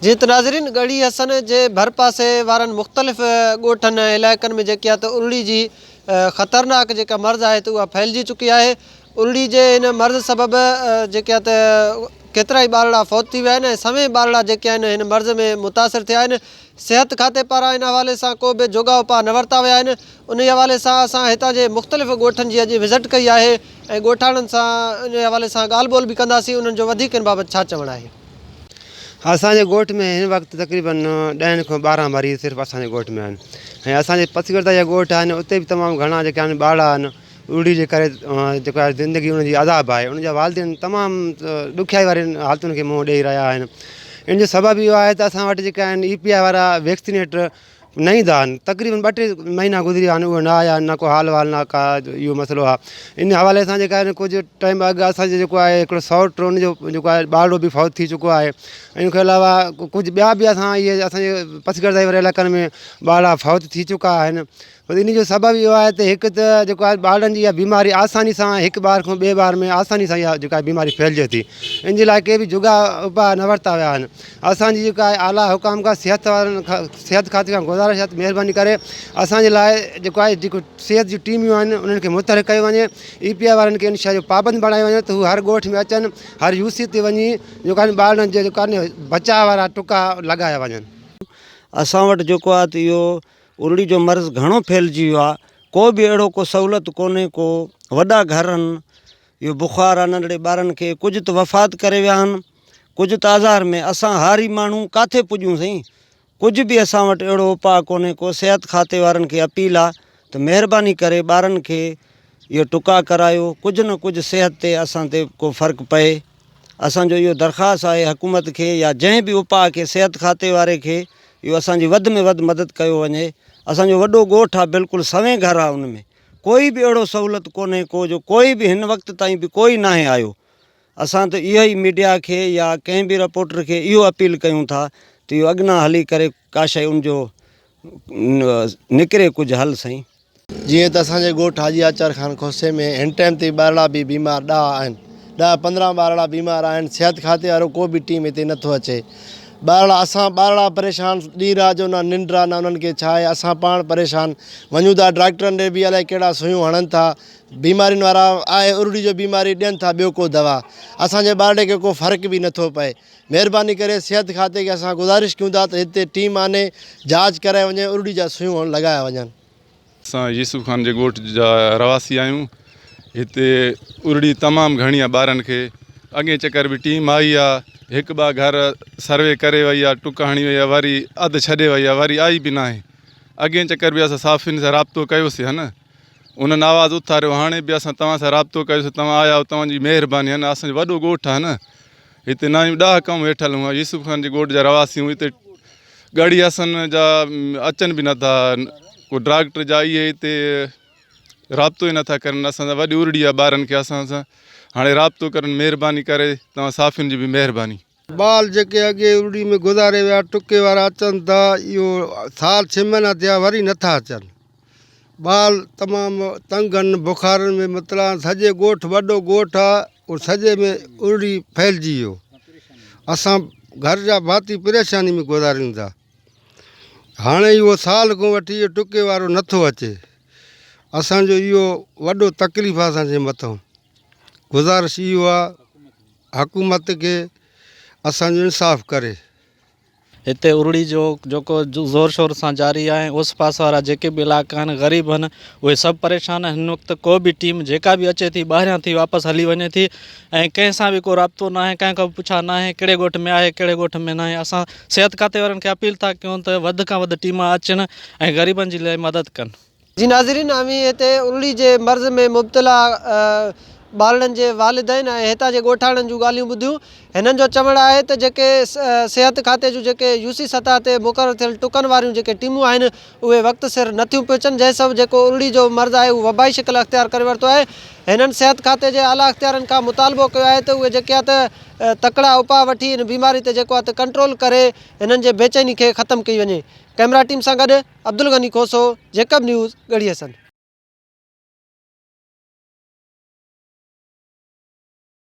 جيئن ته ناظرين ڳڙهي حسن جي ڀرپاسي وارن مختلف ڳوٺن ۽ علائقن ۾ جيڪي آهي ته ارڙي جي خطرناڪ جيڪا مرض آهي ته اها ڦهلجي چڪي آهي ارڙي جي هن مرض سبب جيڪي آهي ته ڪيترائي ٻارڙا فوت ٿي ويا آهن ۽ سوين ٻارڙا جيڪي آهن هن مرض ۾ متاثر ٿيا آهن صحت کاتي پاران ان حوالي سان ڪو به جوڳا اپاء نه ورتا ويا آهن انهي حوالي سان اسان هتان جي مختلف ڳوٺن جي اڄ وزٽ ڪئي آهي ۽ ڳوٺاڻن سان انهي حوالي سان ڳالهه ٻولهه به ڪنداسين انهن جو وڌيڪ ان بابت ڇا چوڻ آهي. اسان جي ڳوٺ ۾ هن وقت تقريبن ڏهن کان 12 مريض صرف اسان جي ڳوٺ ۾ آهن ۽ اسان جي پسگردائي جا ڳوٺ آهن اتي به تمام گهڻا جيڪي آهن ٻارڙا آهن ارڙي جي ڪري جيڪو آهي زندگي انهن جي عذاب آهي انهن جا والدين تمام ڏکيائي وارين حالتن کي منهن ڏيئي رهيا آهن ان جو سبب اهو آهي ته اسان وٽ جيڪا آهن اي پي آء وارا ويڪسينيٽر نه ايندا آهن تقريبن ٻه ٽي مهينا گذري ويا آهن اهي نه آيا آهن نه ڪو حال وال نه ڪا اهو مسئلو آهي ان حوالي سان جيڪا آهن ڪجهه ٽائيم اڳ اسانجو جيڪو آهي هڪڙو سئوٽ ان جو جيڪو آهي ٻارڙو به فوت ٿي چڪو آهي ان کان علاوه ڪجهه ٻيا به اسان اهي اسانجي پسگردائي واري علائقن ۾ ٻارڙا فوت ٿي چڪا آهن ان جو سبب اهو آهي ته هڪ ته جيڪو آهي ٻارڙن جي اها بيماري آساني سان هڪ ٻار کان ٻئي ٻار ۾ آساني سان اها جيڪا بيماري ڦهلجي ٿي ان جي لاء ڪي به جوڳا اپاء نه ورتا ويا آهن اسان جي جيڪا آهي اعليٰ حڪام کان صحت وارن کان صحت کاتي کان گذارش آهي ته مهرباني ڪري اسان جي لاء جيڪو آهي جيڪو صحت جون ٽيميون آهن انهن کي متحرڪ ڪيو وڃي اي پي آء وارن کي ان شيء جو پابند بڻايو وڃي ته هو هر ڳوٺ ۾ اچن هر يو سي تي وڃي جيڪو آهي ٻارڙن جي جيڪو آهي بچاء وارا ٽڪا لڳايا وڃن. اسان وٽ جيڪو آهي ته اهو ارڙي جو مرض گهڻو ڦهلجي ويو آهي ڪو به اهڙو ڪو سهولت ڪونهي ڪو وڏا گهر آهن اهو بخار آهي ننڍڙي ٻارن کي ڪجهه ته وفات ڪري ويا آهن ڪجهه ته آزار ۾ اسان هاري ماڻهو ڪاٿي پڄون سائين ڪجهه به اسان وٽ اهڙو اپاء ڪونهي ڪو صحت کاتي وارن کي اپيل آ ته مهرباني ڪري ٻارن کي اهو ٽڪا ڪرايو ڪجهه نه ڪجهه صحت تي اسان تي ڪو فرق پئي اسان جو اهو درخواست آهي حڪومت کي يا جنهن به اپاء کي صحت کاتي واري کي اهو اسان جي وڌ ۾ وڌ مدد ڪيو وڃي اسان جو وڏو ڳوٺ آ بلڪل سوين گهر آ ان ۾ ڪوئي به اهڙو سهولت ڪونهي ڪو جو ڪوئي به هن وقت تائين به ڪوئي ناهي آيو اسان ته اهو ئي ميڊيا کي يا ڪنهن به رپورٽر کي اهو اپيل ڪيون ٿا ته اهو اڳنا هلي ڪري ڪا شيء ان جو نڪري ڪجهه حل سائين. جيئن ته اسان جي ڳوٺ حاجي آچار خان کوسي ۾ هن ٽائيم تي ٻارڙا به بيمار ڏاهه آهن ڏهه 15 ٻارڙا بيمار آهن صحت کاتي وارو ڪو به ٽيم هتي نٿو اچي ٻارڙا اسان ٻارڙا پريشان ڏينهن رات جو نه ننڊ آ نه انهن کي ڇا آهي اسان پاڻ پريشان وڃون ٿا ڊاڪٽرن ڏي به الائي ڪهڙا سويون هڻن ٿا بيمارين وارا آهي ارڙي جو بيماري ڏين ٿا ٻيو ڪو دوا اسان جي ٻارڙي کي ڪو فرق به نٿو پئي مهرباني ڪري صحت کاتي کي اسان گذارش ڪيون ٿا ته هتي ٽيم آني جاچ ڪرائي وڃي ارڙي جا سيون لڳايا وڃن. اسان يوسف خان جي ڳوٺ جا رهواسي آهيون هتي ارڙي تمام گهڻي آهي ٻارن کي اڳئين چڪر به ٽيم آئي آهي هڪ ٻه گهر سروي ڪري وئي آهي ٽڪ هڻي وئي آهي وري اڌ ڇڏي وئي آهي وري آئي به ناهي اڳئين چڪر به اسان صحافين سان رابطو ڪيوسي ها نه انهن آواز اٿاريو هاڻي به اسان توهان سان رابطو ڪيوسي توهان آيا آهيو توهان جي مهرباني آهي نه اسان جو وڏو ڳوٺ آهي نه هتي ناهيون ڏاهه قوم ويٺل هئا يوسف خان جي ڳوٺ جا رهواسي هون هتي ڳڙهي حسن جا اچن به نٿا ڪو ڊاڪٽر جا اهي هتي رابطو ئي نٿا ڪرن اسان سان وڏي ارڙي آهي ٻارن کي اسان سان هاڻي رابطو ڪرن مهرباني ڪري توهان صحافين جي به مهرباني. ٻال جيڪي اڳي ارڙي ۾ گذاري ويا ٽڪي وارا اچن ٿا اهو سال ڇهه مهينا ٿيا وري نٿا اچن ٻال تمام تنگ آهن بخارن ۾ مبتلا آهن سڄي ڳوٺ وڏو ڳوٺ آهي اهو سڄي ۾ ارڙي ڦهلجي ويو اسان گهر جا ڀاتي پريشاني ۾ گذاريون ٿا هاڻي اهو سال کان وٺي اهو ٽڪي وارو نٿو اچي اسانجو اهو وڏو تڪليف آهي اسانجي مٿان گذارش اهو آهي حڪومت کي اسان جو انصاف ڪري. هتي ارڙي جو جيڪو زور شور سان جاري آهي ۽ اوس پاس وارا جيڪي به علائقا آهن غريب آهن اهي سڀ پريشان آهن هن وقت ڪو به ٽيم جيڪا به اچي ٿي ٻاهريان ٿي واپس هلي وڃي ٿي ۽ ڪنهن سان به ڪو رابطو ناهي ڪنهن کان به پڇا ناهي ڪهڙي ڳوٺ ۾ آهي ڪهڙي ڳوٺ ۾ ناهي اسان صحت کاتي وارن کي اپيل ٿا ڪيون ته وڌ کان وڌ ٽيمان اچن ۽ غريبن جي لاء مدد ڪن. جي ناظرين اوهين هتي ارڙي جي مرض ۾ مبتلا ٻارڙن جي والدين ۽ هتان جي ڳوٺاڻن جون ڳالهيون ٻڌيون هنن جو چوڻ آهي ته جيڪي صحت کاتي جون جيڪي يو سي سطح تي مقرر ٿيل ٽڪن واريون جيڪي ٽيمون آهن اهي وقت سر نه ٿيون پهچن جنهن سبب جيڪو ارڙي جو مرض آهي اهو وبائي شڪل اختيار ڪري ورتو آهي هنن صحت کاتي جي اعليٰ اختيارين کان مطالبو ڪيو آهي ته اهي جيڪي آهي ته تڪڙا اپاء وٺي ان بيماري تي جيڪو آهي ته ڪنٽرول ڪري هنن جي بيچيني کي ختم ڪئي وڃي ڪئميرا ٽيم سان گڏ عبدالغني کوسو، جيڪب نيوز، ڳڙهي حسن.